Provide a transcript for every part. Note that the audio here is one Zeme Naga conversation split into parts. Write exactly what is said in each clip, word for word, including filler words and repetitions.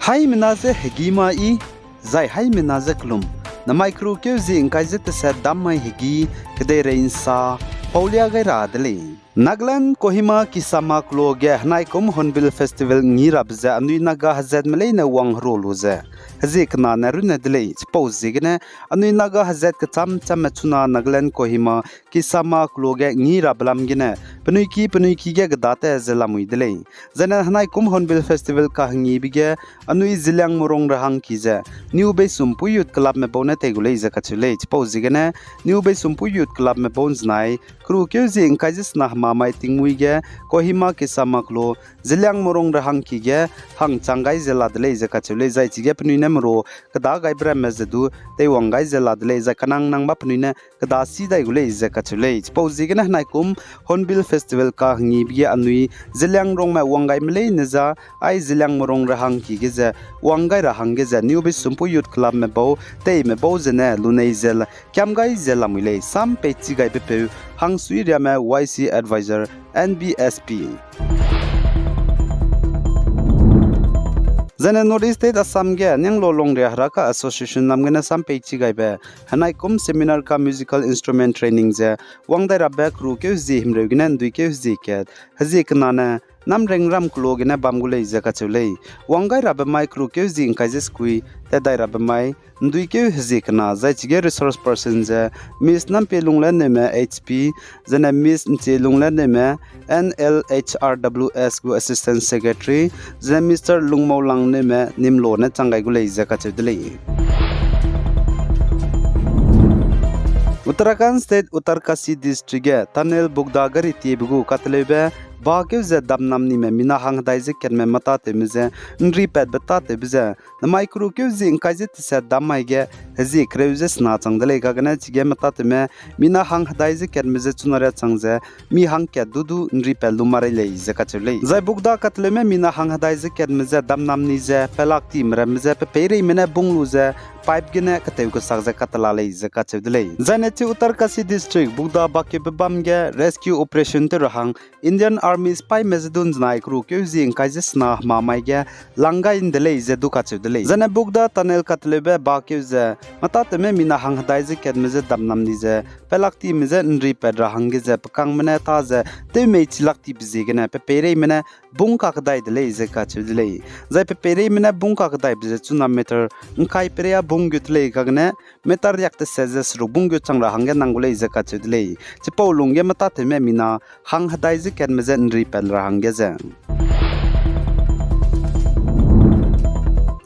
Haimena je hegî ma i, zai haimena je kelum, namai keru keu zie ’ngkai ze tesat dam mai hegî, kedeirei ’nsa paulia gai ra de lei. Nagaland Kohima Kisama keloa ge henaikum Hornbill Festival ’ngngî rabe ze anui Naga hezatme leine wangherua lu ze hezie kena ne runne de lei. Chipauziegene anui Naga hezat kechâm châmme chuna Nagaland Kohima Kisama keloa ge ’ngngî rabe lam gene penui ki penui ki ge kedate ze lamui de lei. Zaine henaikum Hornbill Festival kahengîbe ge anui Zeliang Morong Rehangki ze New Beisumpu Youth Clubme bau ne tei gu lei ze kacheu lei. Chipauziegene New Beisumpu Youth Clubme bau ’nzenai keru keu zie ’ngkai ze sena hema mai tingmuî ge Kohima Kisama keloa Zeliang Morong Rehangki ge hangchang gai ze la de lei ze kacheu lei. Zai chige penui ne merua keda gaibe ramme ze du teiwang gai ze la de lei, zai kanang nang ba penui ne keda si dai gu lei ze kacheu lei. Chipauziegene henaikum Hornbill Festival kahengîbe ge anui Zeliang Rongme wang gaime leine za, ai Zeliang Morong Rehangki ge ze wang gai ra hangge ze New Beisumpu Youth Clubme bau teime bau zene lunei ze kiam gai ze lamui lei. Sam peichi gaibepeu Hangsuiriame, Y C Advisor, N B S P. Zaine North East State Assam ge Nianglo Longria Heraka Association lam gene sam peichi gaibe henaikum seminar ka musical instrument training ze wang dai rabe keru keu zie himreu gene ’ndui keu zie kat, hezie kena ne Namrengram keloa gene bam gu lei ze kacheu lei. Wang gai rabe mai keru keu zie ’ngkai ze sekui, tat dai rabe mai ’ndui keu hezie kena, zai chige resource person ze Miss Nampelungle Neume H P, zene Miss Nchielungle Neume N L H R W S gu Assistant Secretary, zene Mister Lungmoulang Neume Nimlo ne chang gai gu lei ze kacheu de lei. Uttarakhand State Uttarkashi District ge tunnel bukda gari tiebe gu kateleube bakeu ze damnamnime mina hang hedai ze katme matatewme ze ’nripatbe tatewbe ze namai keru keu zie ’ngkai ze tesat dam mai ge hezie kereu ze sena chang de lei. Kagene chige matatewme mina hang hedai ze katme ze chunaria chang ze mi hangkat du du ’nripat lu marei lei ze kacheu lei. Zai bukda kateleume mina hang hedai ze katme ze damnamni ze pelak time ramme ze pepeireime ne bung lu ze pipe gene ketew kesak ze katela lei ze kacheu de lei. Zaine chi Uttarkashi District bukda bakeube bam ge rescue operation tew ra hang Indian Army sipaîme ze du ’nzenai keru keu zie ’ngkai ze sena hema mai ge lang gai ’nde lei ze du kacheu de lei. Zaine bukda tunnel kateleube bakeu ze matatewme mina hang hedai ze katme ze damnamni ze pelak time ze ’nripat ra hangge ze pekangme ne ta ze tewmei chilak tibe ziegene pepeireime ne bung kakedai de lei ze kacheu de lei. Zai pepeireime ne bung kakedaibe ze chuna meter ’ngkai peria bung gut lei kagene meter riak tesat ze seruk bung gut chang ra hangge nang gu lei ze kacheu de lei. Chipau lungge matatewme mina hang hedai ze katme ze ’nripat ra hangge ze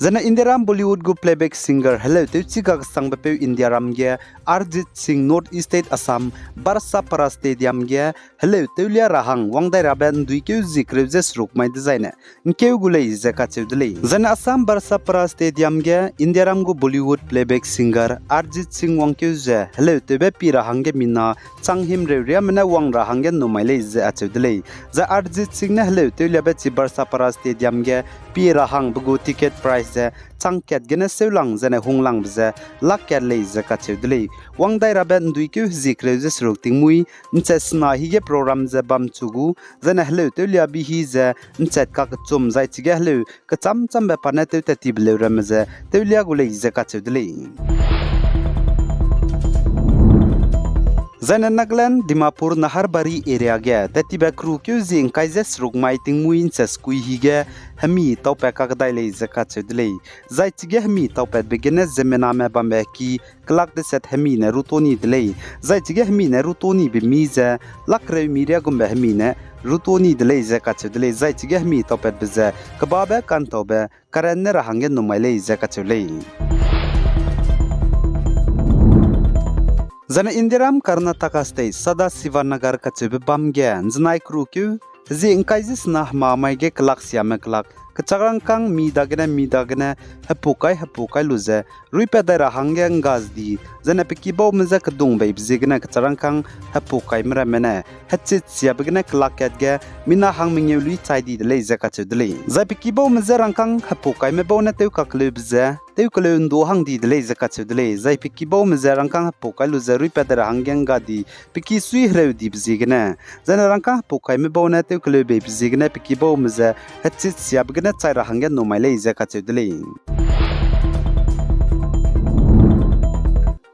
Zaine Indiaram Bollywood gu playback singer heleu tewchi kakesangbe peu Indiaram ge Arijit Singh North East State Assam Barsapara Stadium ge heleu tewlia ra hang wang dai rabe ’ndui keu zie kereu ze seruk mai dezaine ’ngkeu gu lei ze kacheu de lei. Zaine Assam Barsapara Stadium ge Indiaram gu Bollywood playback singer Arijit Singh wangkeu ze heleu tewbe pie ra hangge mina chang himreu riame ne wang ra hangge ’nnum mai lei ze acheu de lei. Zai Arijit Singh ne heleu tewliabe chi Barsapara Stadium ge pie ra hangbe gu ticket price ze chang kat gene seulang zene hunglangbe ze lak kat lei ze kacheu de lei. Wang dai rabe ’ndui keu hezie kereu ze seruk tingmuî ’nchat sena hige program ze bamchu gu, zaine heleu tewliabe hi ze ’nchat kakechum zai chige heleu kechâm châmbe pa ne tewtat tibe leu ramme ze tewlia gu lei ze kacheu de lei. Zaine Nagaland Dimapur Naharbari area ge tat tibe keru keu zie ’ngkai ze seruk mai tingmuî ’nchat sekui hige hemi taupat kakdai lei ze kacheu de lei. Zai chige hemi taupatbe gene ziemmename bambe ki kelak deset hemi ne rutoni de lei. Zai chige hemi ne rutonibe mi ze lak kereu mi riagumbe hemi ne rutoni de lei ze kacheu de lei. Zai chige hemi taupatbe ze kebabe ka'ntaube karen ne ra hangge ’nnum mai lei ze kacheu lei. Zaine Indiaram Karnataka State Sadasivanagar kacheube bam ge ’nzenai keru keu hezie ’ngkai ze sena hema mai ge kelak siame kelak kechak rangkâng mi dagene mi dagene hepu kai hepu kai lu ze ruipat dai ra hangge ’ngga ze di, zaine pe kibaume je kedung beibe ziegene kechak rangkâng hepu kaime ramme ne hechit siabe gene kelak kat ge mina hang mengeu lui chai di de lei ze kacheu de lei. Zai pe kibaume je rangkâng hepu kaime bau ne tew kakeleube ze tew keleu ’ndu hang di de lei ze kacheu de lei. Zai pe kibaume je rangkâng hepu kai lu ze ruipat dai ra hangge ’ngga di, pe ki sui hereu dibe ziegene, zaine rangkâng hepu kaime bau ne tew keleu beibe ziegene pe kibaume je hechit siabe gene chai ra hangge numai lei ze kacheu de lei.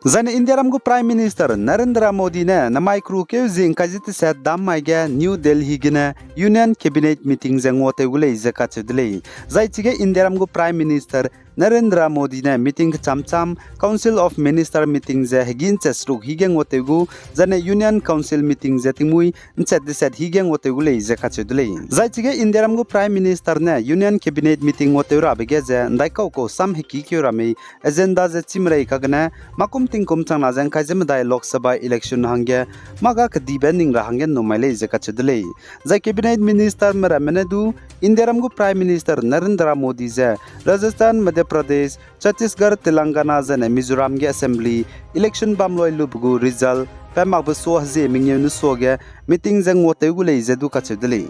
Zaine Indiaram gu Prime Minister Narendra Modi ne namai kereu keu zie ngkai ze teset dam mai ge New Delhi gene Union Cabinet meeting ze nguatew gu lei ze kacheu de lei. Zai chige Indiaram gu Prime Minister Narendra Modi ne meeting kecham cham Council of Minister meeting ze hegî nchet seruk hige nguatew gu, zaine Union Council meeting ze tingmuî nchet deset hige nguatew gu lei ze kacheu de lei. Zai chige Indiaram gu Prime Minister ne Union Cabinet meeting nguatew rabe ge ze ndaikau kau sam hekî keu ra mei agenda ze chîmerei kagene, makum tingkum changna ze ngkai ze medai Lok Sabha election hangge mâ ga kedibe ning ra hangge numai lei ze kacheu de lei. Zai Cabinet Ministerme ramme ne du Indiaram gu Prime Minister Narendra Modi ze Rajasthan, Madhya Pradesh, Chhattisgarh, Telangana zaine Mizoram ge Assembly election bam loi lube gu result pe makbe sua hezie mengeu ne suage meeting ze nguatew gu lei ze du kacheu de lei.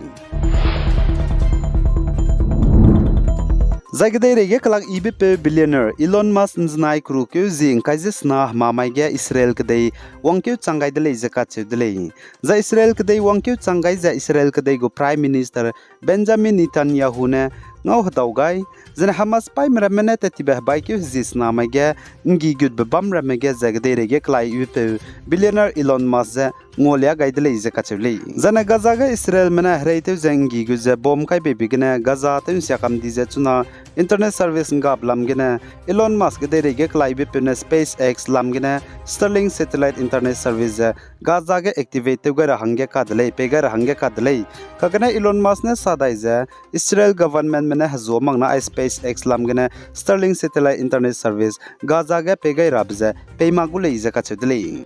Zai kedeirei ge kelak yibe peu billionaire Elon Musk nzenai kereu keu zie ngkai ze sena hemamai ge Israel kedei wangkeu chang gai de lei ze kacheu de lei. Zai Israel kedei wangkeu chang gai ze Israel kedei gu Prime Minister Benjamin Netanyahu ne ngau hedau gai, zaine Hamas paîme ramme ne tattibe hebaikeu hezie senamai ge nggi gutbe bam ramme ge ze kedeirei ge kelak yibe peu billionaire Elon Musk ze ngualia gai de lei ze kacheu lei. Zaine Gaza ge Israelme ne hereitew ze nggi gut ze bomb kai beibe gene Gaza tew nsia kam di ze chuna internet service nggabe lam gene Elon Musk kedeirei ge kelak yibe peu ne SpaceX lam gene Starlink satellite internet service ze Gaza ge activate tew gai ra hangge ka de lei, pei gai ra hangge ka de lei. Kagene Elon Musk ne sa dai ze Israel governmentme ne hezua mak na ai SpaceX lam gene Starlink satellite internet service Gaza ge pei gai rabe ze pei mak gu lei ze kacheu de lei.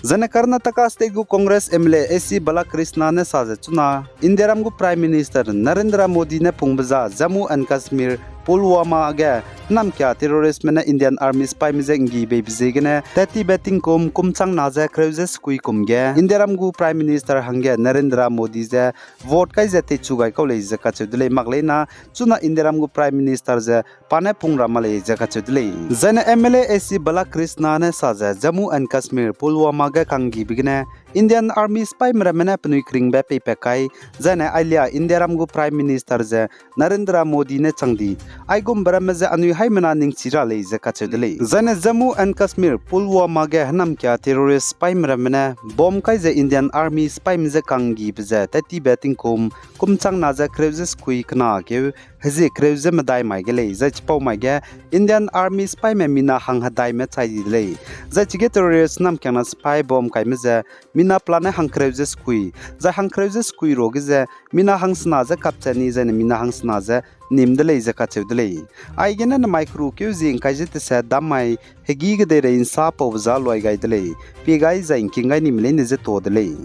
Zaine Karnataka State gu Congress MLA AC Balakrishna ne sa ze chuna Indiaram gu Prime Minister Narendra Modi ne pungbe za Jammu and Kashmir Pulwama ge hênamkia terroristme ne Indian Army sipaîme je nggi beibe ziegene tattibe tingkum kum changna ze kereu ze sekui kum ge Indiaram gu Prime Minister hangge Narendra Modi ze vote kai ze teichu gai kau lei ze kacheu de lei. Mak leina chuna Indiaram gu Prime Minister ze pa ne pung ra mak lei ze kacheu de lei. Zaine MLA AC Balakrishna ne sa ze Jammu and Kashmir Pulwama ge kanggibe gene Indian Army sipaîme ramme ne penui keringbe peipat kai, zaine ailia Indiaram gu Prime Minister ze Narendra Modi ne chang di, aigumbe ramme ze anui haimena ningchi ra lei ze kacheu de lei. Zaine Jammu and Kashmir Pulwama ge hênamkia terrorist sipaîme ramme ne bomb kai ze Indian Army sipaîme je kanggibe ze tattibe tingkum kum changna ze kereu ze sekui kena keu hezie kereu ze medai mai ge lei, zai chipau mai ge Indian Army sipaîme mina hang hedaime chai di de lei. Zai chige terrorist hênamkiangna sipai bomb kaime ze mina pelane hangkereu ze sekui, zai hangkereu ze sekui ruage ze mina hangsena ze kapchat ni zaine mina hangsena ze nim de lei ze kacheu de lei. Aigene namai kereu keu zie ngkai ze teset dam mai hegî kedeirei nsa paube za luai gai de lei, pie gai zai ngking gai nime leine ze ta de lei.